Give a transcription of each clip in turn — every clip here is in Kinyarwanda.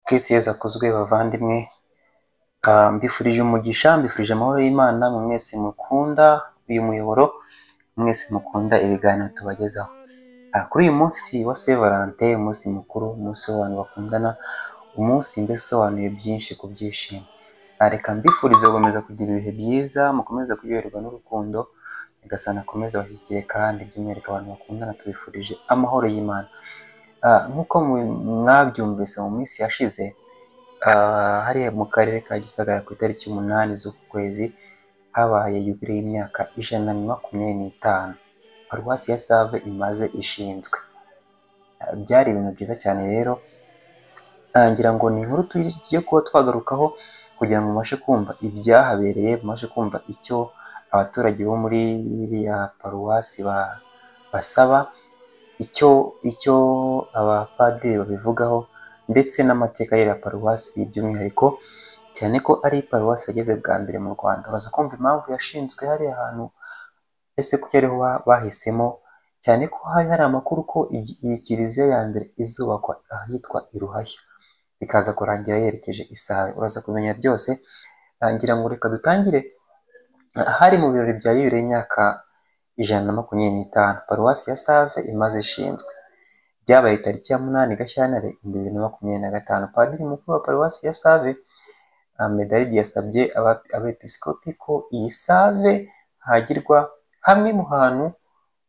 Kristo Yezu akuzwe bavandimwe, mbifurije umugisha, mbifurije amahoro y'Imana mwe mwese mukunda uyu muyoboro, mwese mukunda ibiganiro tubagezaho. Kuri uyu munsi wa Saint Valentin, umunsi mukuru, umunsi w'abantu bakundana, umunsi mbese usobanuye byinshi ku byishimo. Reka mbifurize gukomeza kugira ibihe byiza, mukomeze kuryoherwa n'urukundo, Nyagasani akomeze abashyigikire kandi by'umwihariko abantu bakundana tubifurije amahoro y'Imana. Nk'uko mwabyumvise mu minsi yashize, hariya mu karere ka Gisagara ku itariki 8 z'uku kwezi habaye yubile y'imyaka 125 paruwasi ya Save imaze ishinzwe. Byari ibintu byiza cyane rero, ngira ngo ni inkuru tugiye kuba twagarukaho kugira ngo mubashe kumva ibyahabereye, mubashe kumva icyo abaturage bo muri iriya paruwasi basaba, icyo abapadiri babivugaho ndetse n'amateka y'iriya paruwasi by'umwihariko, cyane ko ari paruwasi yageze bwa mbere mu Rwanda. Uraza kumva impamvu yashinzwe hariya hantu, ese kuki ariho bahisemo, cyane ko hari hari amakuru ko iyi kiliziya ya mbere izubakwa ahitwa i Ruhashya, bikaza kurangira yerekeje i Save. Uraza kumenya byose, ngira ngo reka dutangire. Hari mu birori bya yubile y'imyaka 125 paruwasi ya Save imaze ishinzwe. Byabaye tariki ya 8 Gashyantare 2025. Padiri mukuru wa paruwasi ya Save, Medaridi, yasabye abepiskopi ko iyi Save hagirwa hamwe mu hantu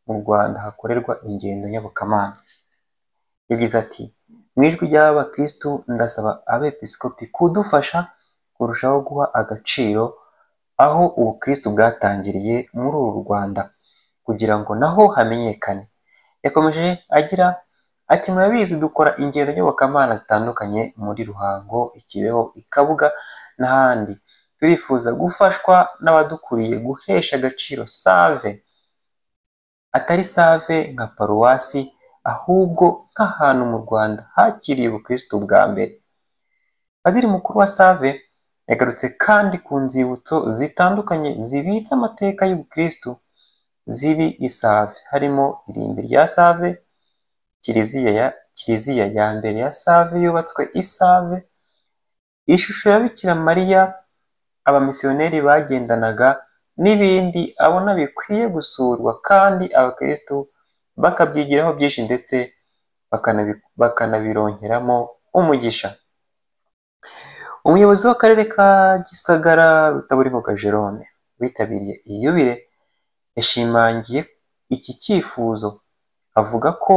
mu Rwanda hakorerwa ingendo nyobokamana. Yagize ati: "Mu ijwi ry'abakristu ndasaba abepiskopi kudufasha kurushaho guha agaciro aho ubukristu bwatangiriye muri uru Rwanda kugira ngo naho hamenyekane." Yakomeje agira ati: "Murabizi dukora ingendo nyobokamana zitandukanye muri Ruhango, i Kibeho, i Kabuga n'ahandi. Turifuza gufashwa n'abadukuriye guhesha agaciro Save, atari Save nka paruwasi ahubwo nk'ahantu mu Rwanda hakiriye ubukristu bwa mbere." Padiri mukuru wa Save yagarutse kandi ku nzibutso zitandukanye zibitse amateka y'ubukristu ziri i Save, harimo irimbi rya Save, kiliziya ya mbere ya Save yubatswe i Save, ishusho ya Bikira Mariya abamisiyoneri bagendanaga n'ibindi abona bikwiye gusurwa kandi abakristu bakabyigiraho byinshi ndetse bakanabironkeramo umugisha. Umuyobozi w'akarere ka Gisagara Rutaburingoga Jerome witabiriye iyi yubile yashimangiye iki cyifuzo, avuga ko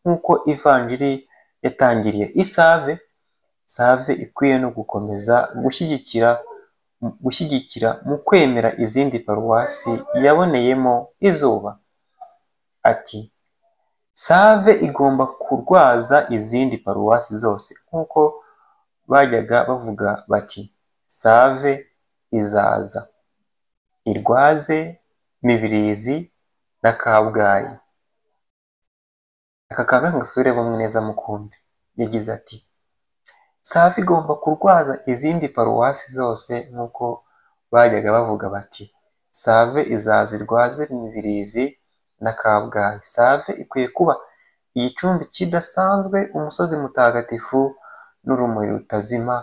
nk'uko ivanjiri yatangiriye i Save, Save ikwiye no gukomeza gushyigikira mu kwemera izindi paruwasi yaboneyemo izuba. Ati: "Save igomba kurwaza izindi paruwasi zose nk'uko bajyaga bavuga bati Save izaza irwaze Mibirizi na Kabgayi." Aka kantu ngasubiremo neza mukumve. Yagize ati: "Save igomba kurwaza izindi paruwasi zose nk'uko bajyaga bavuga bati Save izaza irwaze Mibirizi na Kabgayi. Save ikwiye kuba igicumbi kidasanzwe, umusozi mutagatifu n'urumuri rutazima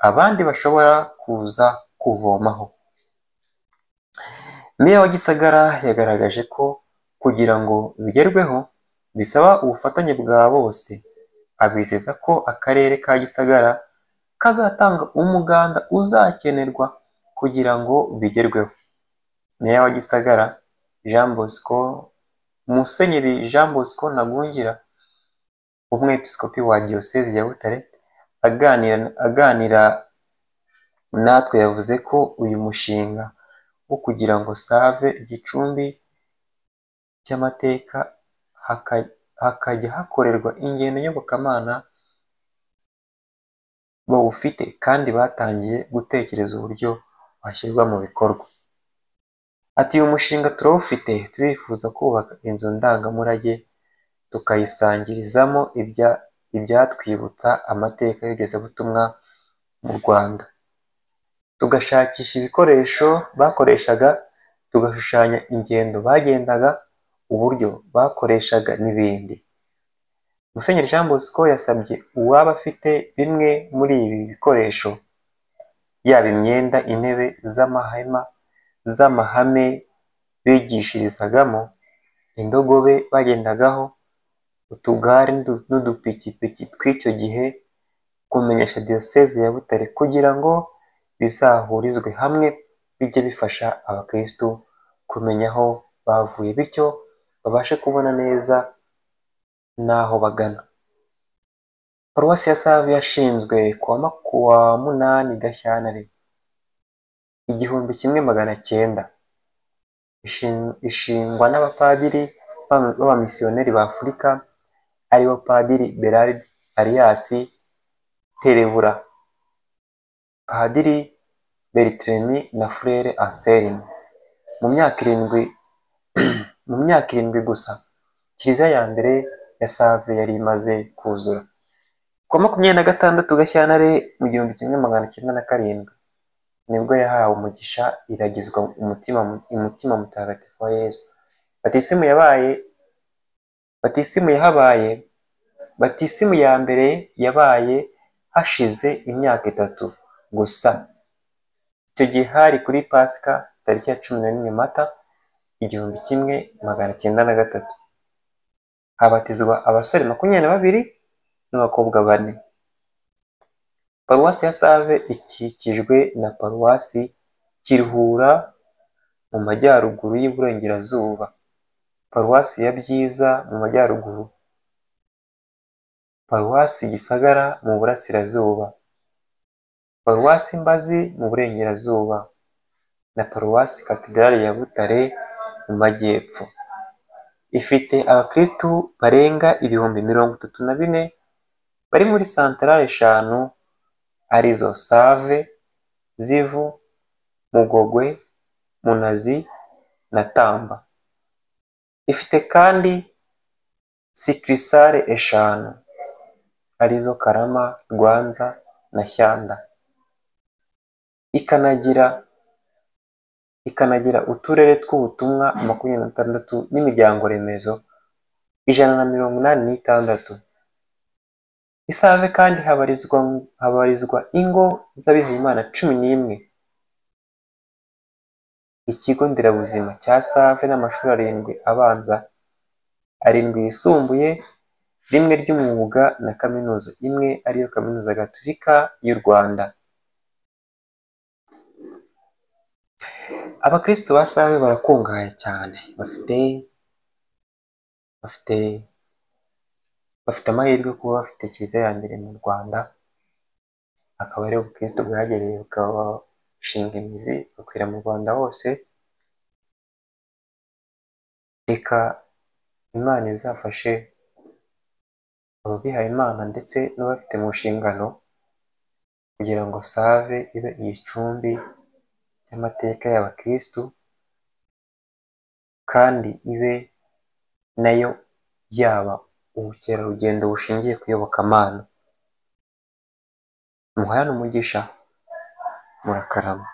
abandi bashobora kuza kuvomaho." Meya wa Gisagara yagaragaje ko kugira ngo bigerweho bisaba ubufatanye bwa bose, abizeza ko akarere ka Gisagara kazatanga umuganda uzakenerwa kugira ngo bigerweho. Meya wa Gisagara Jean Bosco, Musenyeri Jean Bosco Ntagungira, umwepiskopi wa Diyosezi ya Butare, aganira natwe yavuze ko uyu mushinga wo kugira ngo Save igicumbi cy'amateka hakajya hakorerwa ingendo nyobokamana bawufite kandi batangiye gutekereza uburyo washyirwa mu bikorwa. Ati: "Uyu mushinga turawufite, turifuza kubaka inzu ndangamurage tukayisangirizamo ibyatwibutsa amateka y'iyogezabutumwa mu Rwanda, tugashakisha ibikoresho bakoreshaga, tugashushanya ingendo bagendaga, uburyo bakoreshaga n'ibindi." Musenyeri Jean Bosco yasabye uwaba afite bimwe muri ibi bikoresho, yaba imyenda, intebe z'amahema z'amahame bigishirizagamo, indogobe bagendagaho, utugare n'udupikipiki tw'icyo gihe, kumenyesha Diyoseze ya Butare kugira ngo bizahurizwe hamwe bijye bifasha abakristu kumenya aho bavuye, bityo babashe kubona neza n'aho bagana. Paruwasi ya Save yashinzwe ku wa 8 Gashyantare 1900, ishingwa n'abapadiri b'abamisiyoneri ba Afurika, aribo Padiri Berard alias Terebura, Padiri Bertremi na Frere Anselme. Mu myaka 7 gusa, kiliziya ya mbere ya Save yari imaze kuzura. Ku wa 26 Gashyantare mu 1907 nibwo yahawe umugisha, iragizwa umutima mutagatifu wa Yezu. Batisimu yabaye batisimu yahabaye batisimu ya mbere yabaye hashize imyaka 3 gusa. Icyo gihe hari kuri Pasika, tariki ya 11 Mata 1903. Habatizwa abasore 22 n'abakobwa 4. Paruwasi ya Save ikikijwe na Paruwasi Kiruhura mu majyaruguru y'iburengerazuba, Paruwasi ya Byiza mu majyaruguru, Paruwasi Gisagara mu burasirazuba, Paruwasi Mbazi mu burengerazuba na Paruwasi Katedrali ya Butare mu majyepfo. Ifite abakristu barenga 34,000 bari muri santarari eshanu, arizo Save, Zivu, Mugogwe, Munazi na Tamba. Ifite kandi sikirisare eshanu, arizo Karama, Rwanza na Shyanda. Ikanagira uturere tw'ubutumwa 26 n'imiryango remezo 186. I Save kandi habarizwa ingo z'abihayimana 11, ikigo nderabuzima cya Save n'amashuri 7 abanza, 7 yisumbuye, rimwe ry'umwuga na kaminuza imwe, ariyo Kaminuza Gatolika y'u Rwanda. Abakristu ba Save barakungahaye cyane, bafite bafite amahirwe yo kuba bafite kiliziya ya mbere mu Rwanda, akaba ariho ubukristu bwagereye bukabashinga imizi bugakwira mu Rwanda hose. Reka Imana izafashe ababihayimana ndetse n'abafite mu nshingano kugira ngo Save ibe igicumbi cy'amateka y'abakristu, kandi ibe nayo yaba ubukerarugendo bushingiye ku iyobokamana. Muhorane umugisha, murakarama.